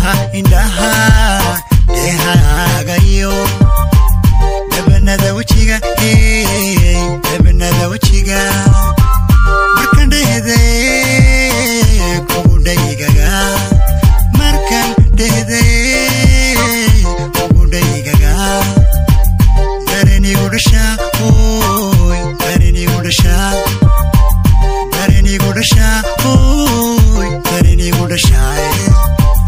Indhaha, indhaha, dheehaagayo dhabanada wejiga, dhabanada wejiga markan dhehde kugu dhaygaga, markan dhehde kugu dhaygaga, darenigu dhashaa, oy darenigu dhashaa, darenigu dhashaa, oy darenigu dhashaa.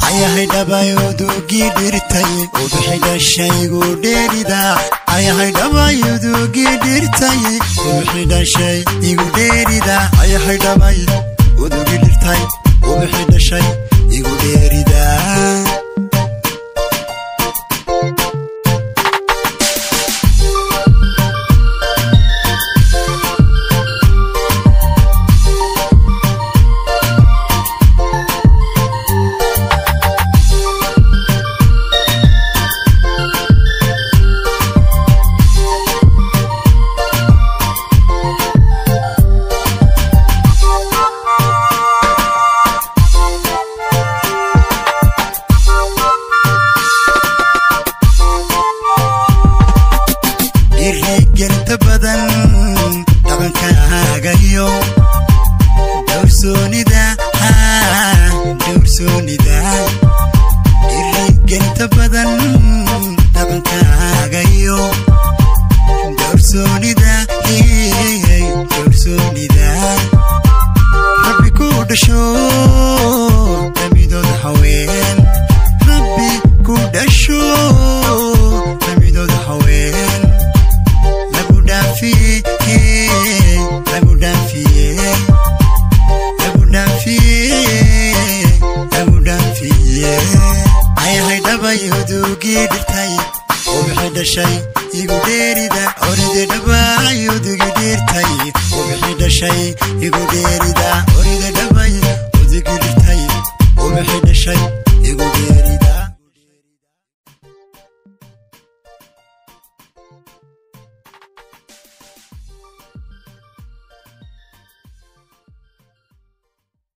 Ayahay dhabayudugii dhirtay ubixi dhashaygu dheerida, ayahay dhabayudugii dhirtay ubixi dhashay igu dheerida, ayahay dhabay udugii dhirtay ubixi dhashay igu dheerida. Dhiirigelinta badan dhaqankaaga iyo dhowrsoonida, dhowrsoonida. Dhiirigelinta badan dhaqankaaga iyo dhowrsoonida, dhowrsoonida. Rabbi ku dhasho damidood haween, Rabbi ku dhasho damidood haween, lagu dhaafiye, lagu dhaafiye, lagu dhaafiye, lagu dhaafiye. Ayahay dhabay udugii dhirtay ubixi dhashay igu dheerida, oride dhabay udugii dhirtay ubixi dhashay igu dheerida, oride dhabay udugii dhirtay ubixi dhashay